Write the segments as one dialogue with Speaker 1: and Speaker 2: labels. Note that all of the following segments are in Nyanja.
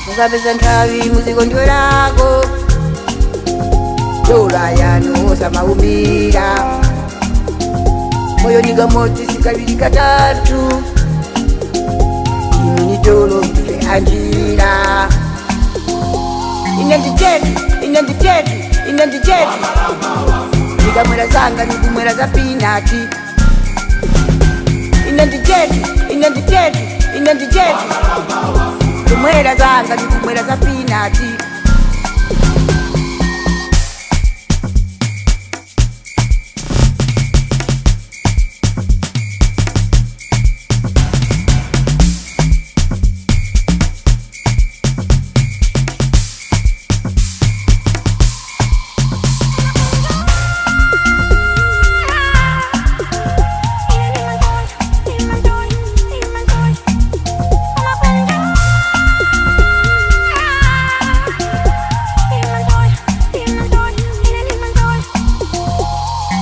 Speaker 1: Mukapeza nthawi muzikondwerako, dola yanu osamaumira. Moyo ni kamodzi, sikaviri katatu. Inu ni dolo, ndife anjira. Ine ndichetu, ine ndichetu, ine ndichetu. Ndikamwera zanga nikumwera za pinati. Ine ndichetu, ine ndichetu, ine ndichetu. Kumwera zanga nikumwera za pinati.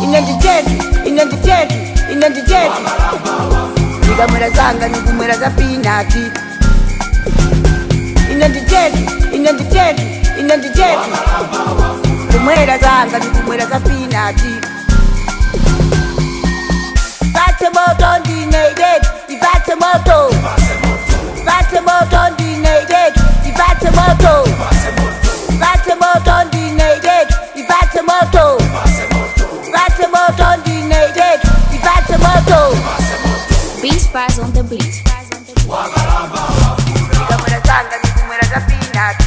Speaker 1: Ine ndichetu, ine ndichetu, ine ndichetu. Ndikamwera zanga nikumwera za pinati. Ine ndichetu, ine ndichetu, ine ndichetu. Kumwera zanga nikumwera za pinati. Ipatse moto ndine idetu, ipatse moto. Ipatse moto ndine idetu, ipatse moto. Ipatse moto ndine idetu, ipatse moto. Ipatse moto ndine idetu, ipatse moto.
Speaker 2: Beast Bars on the beat.
Speaker 1: Ndikamwera zanga nikumwera za pinati.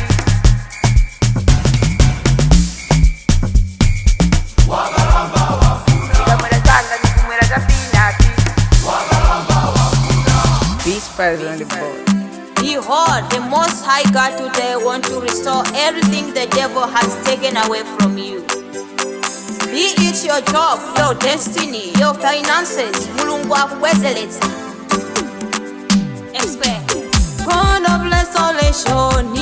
Speaker 1: Ndikamwera zanga nikumwera za pinati.
Speaker 3: Beast Bars on the board.
Speaker 4: Behold, the Most High God today want to restore everything the devil has taken away from you. Be it your job, your destiny, your finances, Mulungu akubwezeletsa. Expect. God of restoration,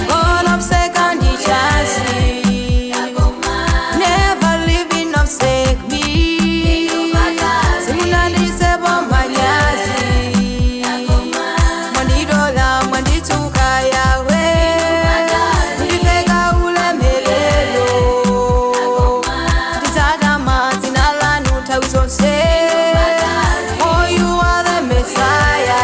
Speaker 4: God of second chance, never leaving nor forsake me. Simunandise manyazi, mwandidola mwandituka yawe, ndiveka ulemelelo, ndidzatama dzina lanu nthawi zonse. Oh, you are the Messiah,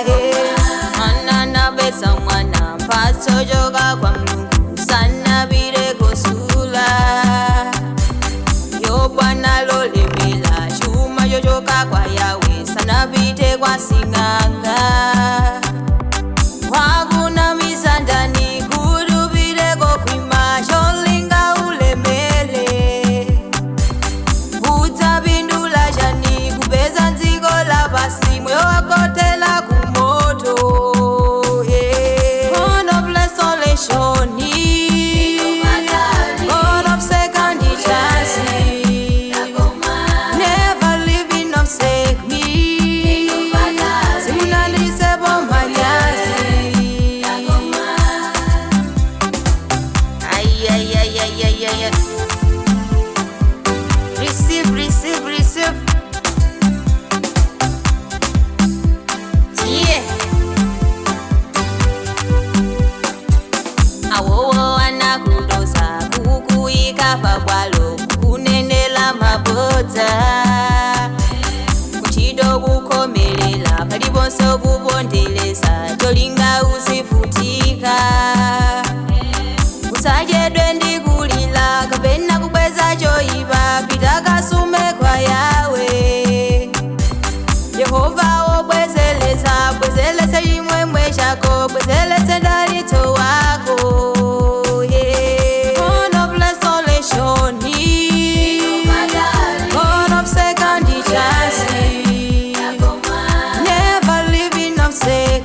Speaker 4: yeah. Mwana napeza mwana, mphatso yochoka kwa Mulungu, sanapite kosula. Yobu analolemera, chuma chochoka kwa Yawe, sanapite kwa sing'anga. Wakunamiza ndani kuti upite kokhwima cholinga ulemere? Udzapindula chani kupeza dziko lapansi, moyo wakotela kumoto? Yeah. God of restoration, God of second chance, never leaving nor forsake me. Simunandise manyazi. Ay, ay, ay, ay, ay, ay, ay. Receive, receive, receive. Yeah. Awowo anakudosa, kukuyika pabwalo, kukunenela mabodza, kuchito kukhomelela, paliponse kupondeleza, cholinga uzivutika. Usachedwe ndi kulila kapena kubweza choyipa, pita kasume kwa Yawe. Yehova wobwezeleza, bwezelese chimwemwe chako, bwezelese dalitso wako, yeah. God of restoration, God of second chance, never leaving nor forsake.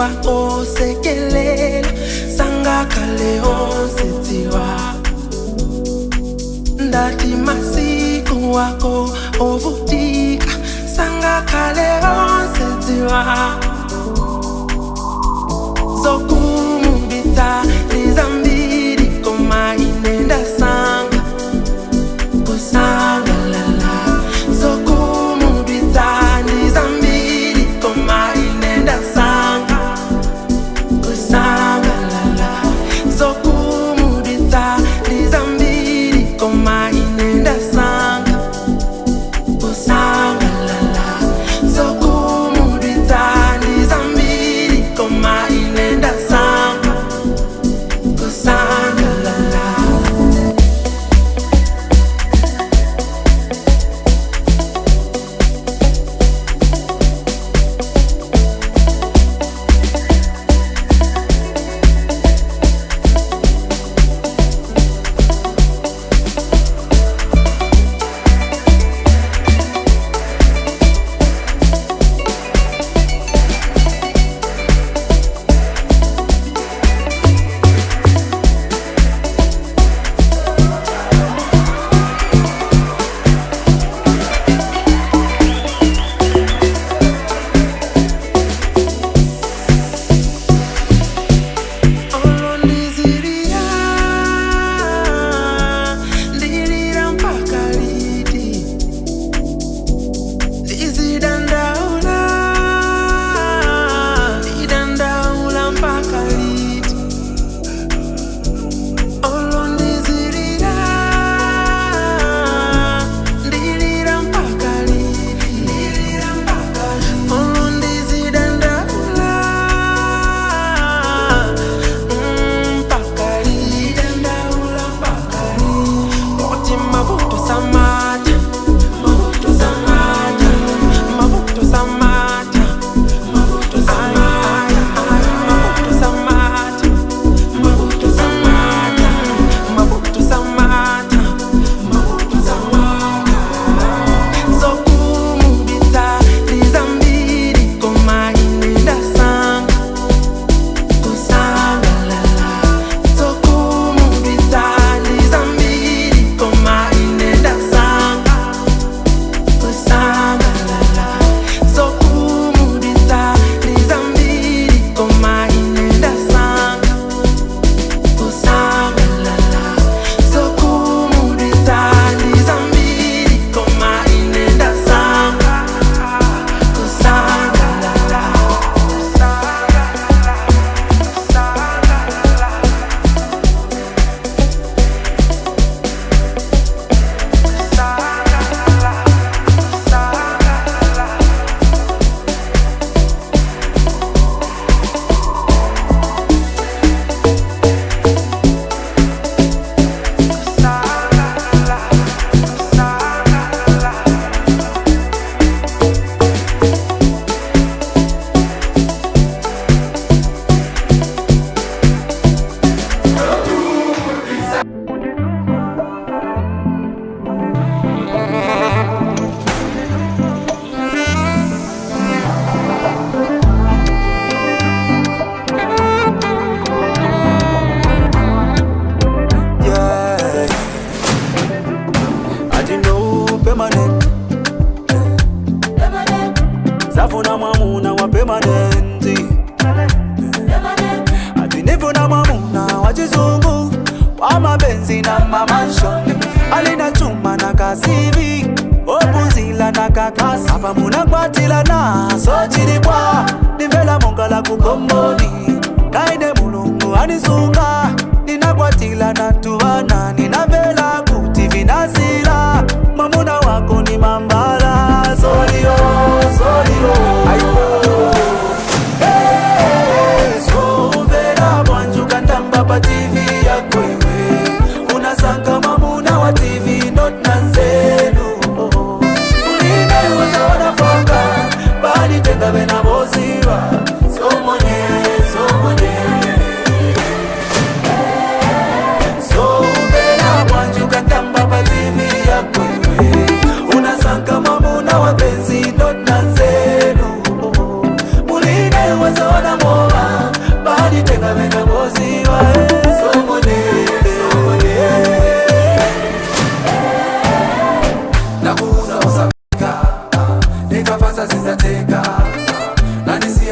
Speaker 5: Masiku osekelela sangakhale onsedziwa. Ndati masiku wako ovutika sangakhale onsedziwa. Zokhumudwitsa ndi zambiri koma ine ndasankha kusangalala. Zokhumudwitsa ndi zambiri koma ine ndasankha kusangalala. Zokhumudwitsa ndi zambiri koma ine ndasankha kusangalala. Zokhumudwitsa ndi zambiri koma ine ndasankha kusangalala. Olo ndizilira, ndilira mpaka liti? Ndizidandaula, ndidandaula mpaka liti? Olo ndizilira, ndilira mpaka liti? Ndilira mpaka liti? Olo ndizidandaula, mpaka liti? Dandaula mpaka liti? Poti mavuto samatha, mavuto samatha, mavuto samatha, mavuto samatha, mavuto samatha, mavuto samatha, mavuto samatha, mavuto samatha. Zokhumudwitsa ndi zambiri koma ine ndasankha kusangalala. Zokhumudwitsa ndi zambiri koma ine ndasankha kusangalala. Zokhumudwitsa ndi zambiri koma ine ndasankha kusangalala. Zokhumudwitsa ndi zambiri koma ine ndasankha kusangalala.
Speaker 6: Yeah. Ati no permanent. Safuna mwamuna wa permanent. Ati nivuna mwamuna wa chizungu wa mapenzi na mamanshon. Alina chuma na kasivi opunzila na kakasi apa munakwatila so chilipwa nimvela mongala kukomboni naine mulungu anisunga ninakwatila na tuvana ninavela kuti vinasila mwamuna wako ni mambala solio solio aibo. Hey, so mvela bwanjuka ndamba pa TV yako iwe unasanka mwamuna wa TV not na nzelu ulineweza wanafaka bali tenga.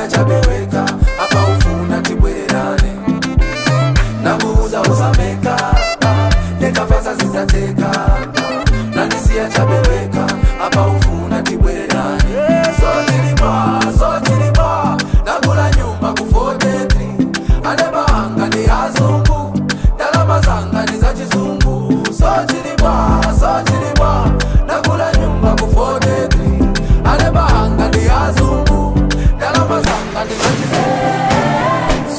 Speaker 6: chabeweka, apa ufuna tibwererane. Nakuuza usameka, ndekafasa zisateka, nandisiya chabeweka, apa ufuna tibwererane. Sotilima, sotilima, nakula nyumba ku 43, anebanga ndi azungu, ndalama zanga ndi za chizungu. Sotilima, sotilima, nakula nyumba ku 43, anebanga ndi azungu, ndalama zanga ndi za chizungu.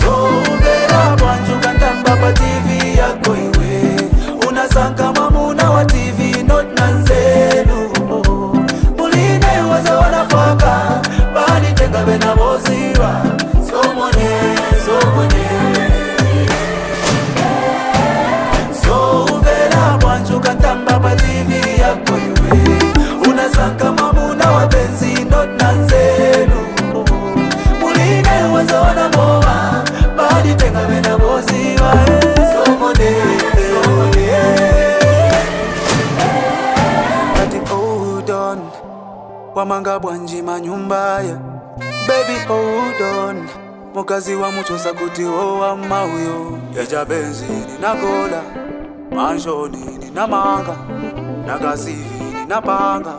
Speaker 6: Sovera bwanjuka ndamba pa TV yako iwe, unasanka mamuna wa TV not nanzelu. Muline wazawanafaka balitenga bena boziwa somone somone. Sovera bwanjuka ndamba pa TV yako iwe, unasanka mamuna wa benzi not nanzelu. Muline wazawana mowa balitenga bena boziwa somone somone. Ati hold on, wamanga bwanji manyumba ya baby hold on, mukazi wa muchosa kuti owa mauyo yeja benzi ninakola manshoni ninamanga nakasivi ninapanga.